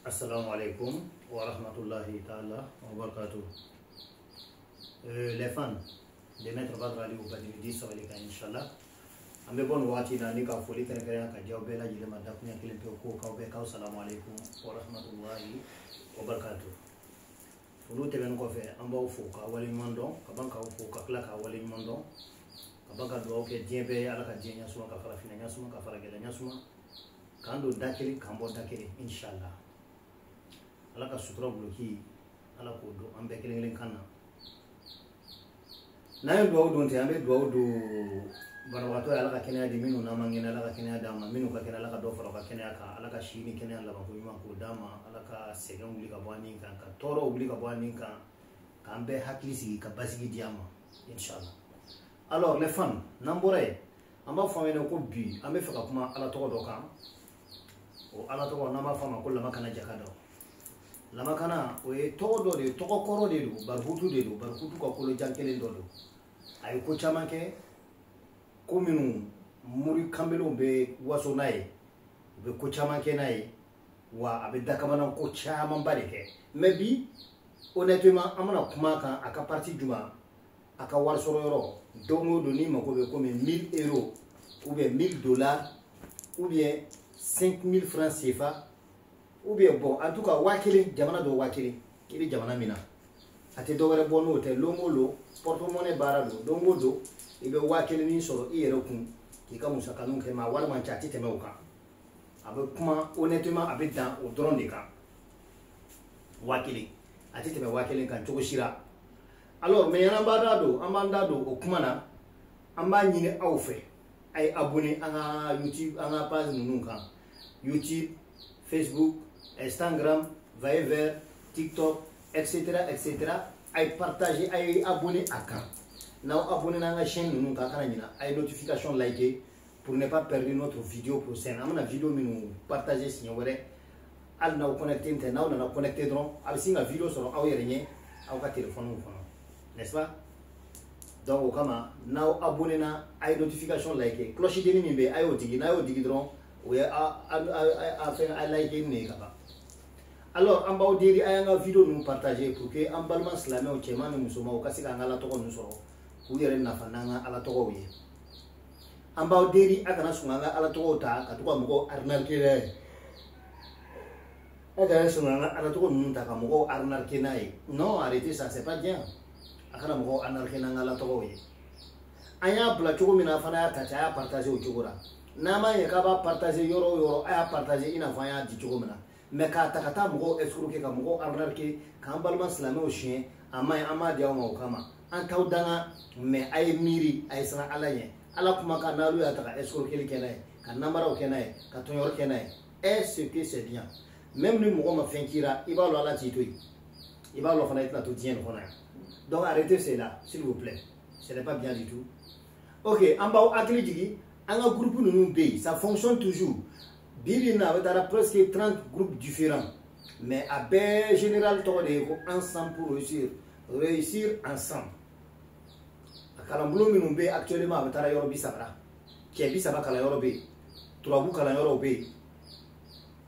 Assalamu alaikum wa rahmatullahi ta'ala wa barakatuh. Les fans de Maître Badra Aliou Badji sabali kan inshallah. An bɛ bɔ nin waati na ni ka foli kɛrɛnkɛrɛnya ka diyaw bɛɛ lajɛlen ma dakunya kelen pewu ko k'aw bɛɛ k'aw salamu alaikum wa rahmatullahi wa barakatuh. Olu tɛmɛnen kɔfɛ, an b'aw fo k'aw waleɲuman dɔn, ka ban k'aw fo ka tila k'aw waleɲuman dɔn, ka ban ka dugawu kɛ diɲɛ bɛɛ ye. Ala ka diɲɛ ɲɛsuma, ka farafinna ɲɛsuma, ka faragɛlɛ ɲɛsuma, k'an don da kelen, k'an bɔ da kelen inshallah. Ala ka sutura buloki, Ala k'o don an bɛɛ kelen kelen kan na. N'an ye dugawu don ten, an bɛ dugawu don banabagatɔ ye, Ala ka kɛnɛya di. Minnu n'an man kɛnɛ, Ala ka kɛnɛya d'an ma. Minnu ka kɛnɛ, Ala ka dɔ fara u ka kɛnɛya kan. Ala ka si ni kɛnɛya labanko ɲuman k'o d'an ma. Ala ka sɛgɛn wuli ka bɔ an ni kan, ka tɔɔrɔw wuli ka bɔ an ni kan, k'an bɛɛ hakili sigi, ka basigi di an ma inshallah. Alors les fans, n'an bɔra yen, an b'a fɔ aw ɲɛna ko bi an bɛ fɛ ka kuma Ala tɔgɔ dɔ kan. O Ala tɔgɔ, n'an b'a fɔ a ma ko Lamakana Jaka dɔ. Lamakana, o ye tɔgɔ dɔ de ye, tɔgɔ kɔrɔ de don, barikutu de don, barikutu ka kolojan kelen dɔ don. A ye ko caman kɛ, ko minnu muri kanbelenw bɛ waso n'a ye, u bɛ ko caman kɛ n'a ye, wa a bɛ dakamana ko camanba de kɛ. Mais bi, honnêtement, an bɛna kuma kan a ka partie jumɛn, a ka wari sɔrɔ yɔrɔ. Don o don n'i mako bɛ komi 1000 euros ou bien 1000 dollars ou bien 5000 francs CFA ou bien, bon, en tout cas 1000, jamana dɔ 1000, i bɛ jamana min na, a tɛ dɔwɛrɛ bɔ n'o tɛ. Lon o lon, porte-monnaie baara don. Don o don i bɛ 1000 min sɔrɔ i yɛrɛ kun k'i ka musakaninw kɛ, mais a wari man ca, a tɛ tɛmɛ o kan. A bɛ kuma, honnêtement, a bɛ dan o dɔrɔn de kan. 1000, a tɛ tɛmɛ 1000 kan cogo si la. Alors, mais an b'a da don, an b'an da don o kuma na, an b'a ɲini aw fɛ, a ye abonné an ka YouTube, an ka page ninnu kan: YouTube, Facebook, Instagram, Viber, TikTok, etc etc. A ye partager, a ye abonné a kan. N'aw abonné n'an ka chaîne ninnu kan, a kana ɲina, a ye notification liker pour ne pas perdre notre vidéo prochaine. An bɛna vidéo minnu partager siɲɛ wɛrɛ, hali n'aw connecté tɛ, n'aw nana connecté dɔrɔn, a bɛ sin ka vidéo sɔrɔ aw yɛrɛ ɲɛ aw ka téléphone kɔnɔ, n'est-ce pas? Donc o kama, n'aw abonné na, a ye notification liker, cloche denni min bɛ yen, a y'o digi. N'a y'o digi dɔrɔn, o ye a fɛn a like nin ye ka ban. Alors an b'aw deli, a y'an ka vidéo ninnu partager pour que an balima silamɛw, cɛman ni musomanw, u ka se k'an ka Ala tɔgɔ ninnu sɔrɔ, k'u yɛrɛ nafa n'an ka Ala tɔgɔw ye. An b'aw deli, a kana sɔn k'an ka Ala tɔgɔw ta ka to ka mɔgɔw arnaquer n'a ye. A kana sɔn k'an ka Ala tɔgɔ ninnu ta ka mɔgɔw arnaquer n'a ye. Non, arrêtez ça, c'est pas bien. A kana mɔgɔw arnaquer n'an ka Ala tɔgɔw ye. An y'a bila cogo min na, a fana y'a ta ten, a y'a partager o cogo la. N'a ma ɲɛ k'a b'a partager yɔrɔ o yɔrɔ, a y'a partager i n'a fɔ an y'a di cogo min na. Mais k'a ta ka taa mɔgɔw escroquer, ka mɔgɔw arnaquer, k'an balima silamɛw suɲɛ, a ma ɲi. An b'a di aw ma o kama, an t'aw danga, mais a ye miiri, a ye siran Ala ɲɛ. Ala kumakan, n'alu y'a ta ka escroquer kɛ n'a ye, ka namaraw kɛ n'a ye, ka tɔɲɔri kɛ n'a ye, est-ce que c'est bien? Même ni mɔgɔ ma fɛn k'i la, i b'a lɔn Ala t'i to yen, i b'a lɔn fana i tɛna to diɲɛ nin kɔnɔ yan. Donc arrêtez cela, s'il vous plaît, ce n'est pas bien du tout. Ok, an b'aw hakili jigin, an ka groupe ninnu bɛ yen, ça fonctionne toujours. Bi bi in na, a bɛ taara presque 30 groupes différents, mais a bɛɛ général tɔgɔ de ye ko Ensemble pour réussir, réussir ensemble. A kalanbulon minnu bɛ yen actuellement, a bɛ taara yɔrɔ 30 la. Cɛ 30 kalanyɔrɔ bɛ yen, turabu kalanyɔrɔw bɛ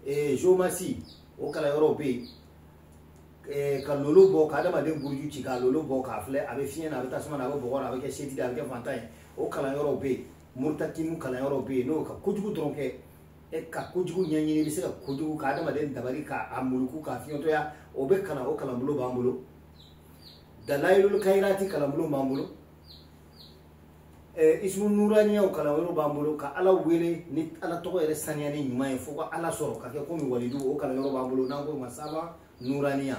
yen, géomancie o kalanyɔrɔw bɛ yen, ka lolo bɔ, ka adamaden buruju ci, ka lolo bɔ k'a filɛ, a bɛ fiɲɛ na, a bɛ tasuma na, a bɛ bɔgɔ la, a bɛ kɛ setigi, a bɛ kɛ fantan ye, o kalanyɔrɔw bɛ yen. Murutakimu kalanyɔrɔw bɛ yen, n'o ka kojugu dɔrɔn kɛ, e ka kojugu ɲɛɲini, i bɛ se ka kojugu ka adamaden dabali, k'a muluku, k'a fiɲɛtɔya, o bɛ kalan, o kalanbolo b'an bolo. Dalayilul kayirati kalanbolo b'an bolo. Ismu nuraniyaw kalanyɔrɔ b'an bolo, ka Ala wele ni Ala tɔgɔ yɛrɛ saniyani ɲuman ye fo ka Ala sɔrɔ ka kɛ komi walidu, o kalanyɔrɔ b'an bolo, n'an ko ma saban nuraniya.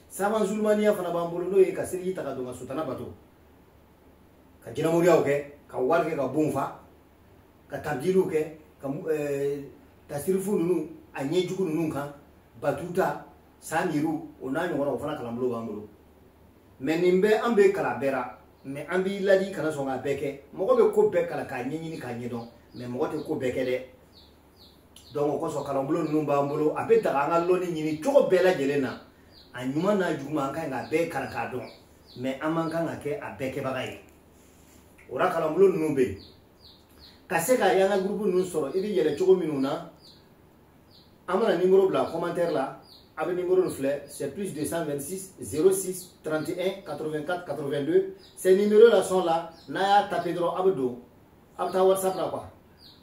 Saban zulumaniya fana b'an bolo, n'o ye ka seliji ta ka don ka sutana bato, ka jinɛmoriyaw kɛ, ka wari kɛ ka bon fa, ka tabjiliw kɛ, ka tasirifu ninnu a ɲɛjugu ninnu kan, batuta samiru, o n'a ɲɔgɔnna, o fana kalanbolo b'an bolo. Mais nin bɛɛ, an bɛ kalan bɛɛ la, mais an b'i ladi, kana sɔn k'a bɛɛ kɛ. Mɔgɔ bɛ ko bɛɛ kalan k'a ɲɛɲini k'a ɲɛdɔn, mais mɔgɔ tɛ ko bɛɛ kɛ dɛ. Donc o kosɔn, kalanbolo ninnu b'an bolo. A bɛ daga an ka lɔnni ɲini cogo bɛɛ lajɛlen na, a ɲuman n'a juguman, an ka ɲi k'a bɛɛ kalan k'a dɔn, mais an man kan ka kɛ a bɛɛ kɛbaga ye. O la, kalanbolo ninnu bɛ yen ka se ka y'an ka groupe ninnu sɔrɔ, i bɛ yɛlɛ cogo minnu na. An bɛna numéro bila commentaire la. A bɛ numéro nin filɛ, c'est plus 226 06 31 84 82. Ces numéros là sont là. N'a y'a tapé dɔrɔn, a bɛ don, a bɛ taa WhatsApp la quoi.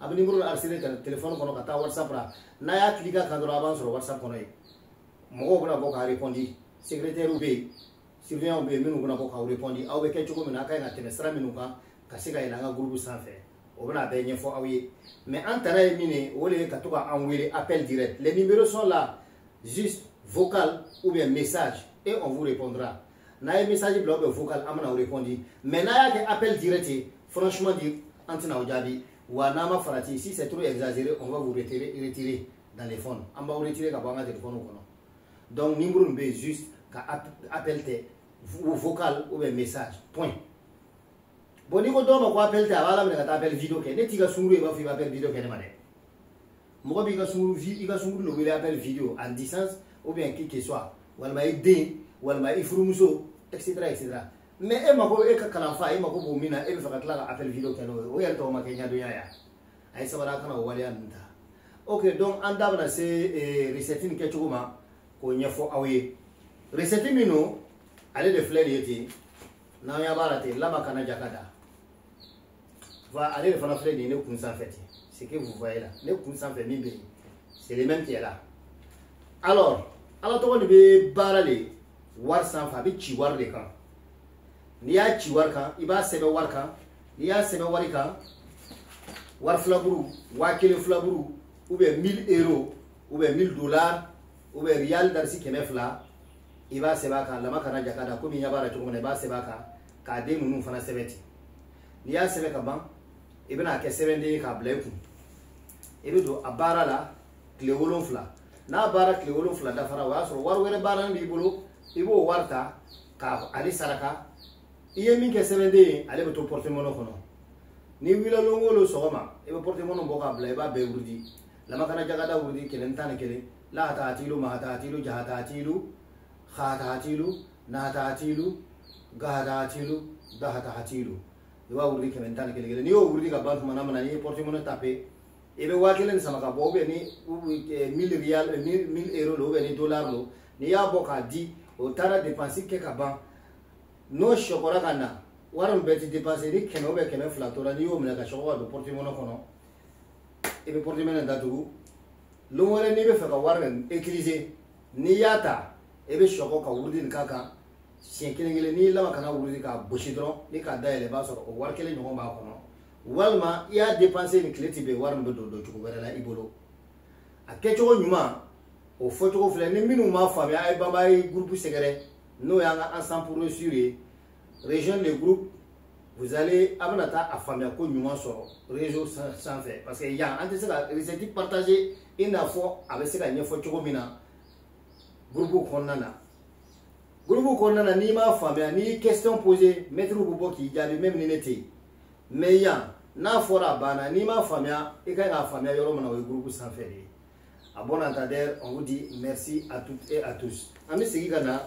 A bɛ numéro enregistré ka téléphone kɔnɔ ka taa WhatsApp la. N'a y'a cliquer kan dɔrɔn, a b'an sɔrɔ WhatsApp kɔnɔ yen. Mɔgɔw bɛna bɔ k'a répondre, secrétaire bɛ yen, surveillant bɛ yen, minnu bɛna bɔ k'aw répondre. Aw bɛ kɛ cogo min na, a ka ɲi ka tɛmɛ sira minnu kan ka se ka yɛlɛ an ka groupe sanfɛ, o bɛna bɛɛ ɲɛfɔ aw ye. Mais an tana ye min ye, o de ye ka to ka an wele appel direct. Les numéros sont là, juste vocal ou bien message, et on vous répondra. N'a ye message bila ou bien vocal, an bɛna aw répondre. Mais n'a y'a kɛ appel direct ye, franchement dire, an tɛna aw jaabi. Wa n'a ma farati, si c'est trop exagéré, on va vous retirer, retirer dans les phones. An b'aw retirer ka bɔ an ka téléphone kɔnɔ. Donc numéro nin bɛ yen, juste ka appel tɛ ou vocal ou bien message, point. Bon, n'i ko dɔw ma ko appel tɛ, a b'a laminɛ ka taa appel vidéo kɛ. Ne t'i ka sunkuru ye, i b'a fɔ i bɛ appel vidéo kɛ ne ma dɛ. Mɔgɔ b'i ka sunkuru, i ka sunkuru de wele appel vidéo en distance ou bien qui que soit, walima i den, walima i furumuso, etc etc. Mais e mako, e ka kalanfa, e mako b'o min na, e bɛ fɛ ka tila ka appel vidéo kɛ n'o ye, o yɛrɛ tɔgɔ ma kɛ ɲɛdɔnya ye. A ye sabali, a kana o waleya ninnu ta. Ok, donc an da bɛna se recette nin kɛcogo ma k'o ɲɛfɔ aw ye. Recette min don, ale de filɛ nin ye ten, n'an ɲɛ b'a la ten, lama kana jaka da va. Ale de fana filɛ nin ye ne kun sanfɛ ten. Ce que vous voyez là, ne kun sanfɛ min bɛ yen, c'est le même qui est là. Alors ala tɔgɔ de bɛ baara le wari sanfɛ, a bɛ ci wari de kan. N'i y'a ci wari kan, i b'a sɛbɛn wari kan. N'i y'a sɛbɛn wari kan, wari filaburu, 1000 filaburu, ou bien 1000 euros, ou bien 1000 dollars, ou bien rial darisi 200, i b'a sɛbɛn a kan, lama kana jaka da, komi i ɲɛ b'a la cogo min na. I b'a sɛbɛn a kan k'a den ninnu fana sɛbɛn ten. N'i y'a sɛbɛn ka ban, i bɛna kɛ sɛbɛnden ye k'a bila i kun. I bɛ don a baara la tile 7. N'a baara tile 7 dafara, o y'a sɔrɔ wari wɛrɛ baara b'i bolo, i b'o wari ta k'a ale saraka. I ye min kɛ sɛbɛnden ye, ale bɛ to porte-monnaie kɔnɔ. N'i wulila lon o lon sɔgɔma, i bɛ porte-monnaie bɔ k'a bila, i b'a bɛɛ wurudi, lamakana jagada wurudi 111, lahatahatilu, mahatahatilu, jahatahatilu, khatahatilu, nahatahatilu, gahatahatilu, dahatahatilu. I b'a wurudi 111 kelen. N'i y'o wurudi ka ban tuma min na, n'i ye porte-monnaie taper, i bɛ 1000 nin sama ka bɔ, ou bien ni 1000 rial, 1000 euros lo, ou bien ni dollar lo. N'i y'a bɔ k'a di, o taara dépense kɛ ka ban. N'o sɔkɔra ka na, wari min bɛɛ ti dépenser, ni 100 ou bien 200 tora, n'i y'o minɛ ka sɔgɔ ka don porte-monnaie kɔnɔ, i bɛ porte-monnaie datugu. Lon wɛrɛ n'i bɛ fɛ ka wari nin utiliser, n'i y'a ta, i bɛ sɔgɔ ka wurudi nin k'a kan siɲɛ kelen kelen. N'i laban kana wurudi k'a gosi dɔrɔn, ni k'a dayɛlɛ, i b'a sɔrɔ o wari kelen ɲɔgɔn b'a kɔnɔ. Walima i y'a dépenser nin tile ti bɛn, wari min bɛ don cogo wɛrɛ la i bolo. A kɛcogo ɲuman, o fɔcogo filɛ. Ni minnu m'a faamuya, a ye banba ye groupe sɛgɛrɛ, n'o y'an ka Ensemble pour réussir ye. Rejoindre le groupe, vous allez, a bɛna taa a faamuya ko ɲuman sɔrɔ réseau sanfɛ, parce que yan an tɛ se ka recette partager i n'a fɔ a bɛ se ka ɲɛfɔ cogo min na groupe kɔnɔna na. Groupe kɔnɔna na, n'i m'a faamuya, n'i ye question poser, maître bɛ bɔ k'i jaabi, même ni ne tɛ yen. Mais yan, n'a fɔra a banna, n'i m'a faamuya, i ka kan k'a faamuya yɔrɔ min na, o ye groupe sanfɛ de ye. À bon entendeur, on vous dit merci à toutes et à tous. An bɛ segin ka na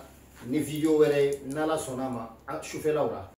ni vidéo wɛrɛ ye, n'Ala sɔnna a ma, sufɛlaw la.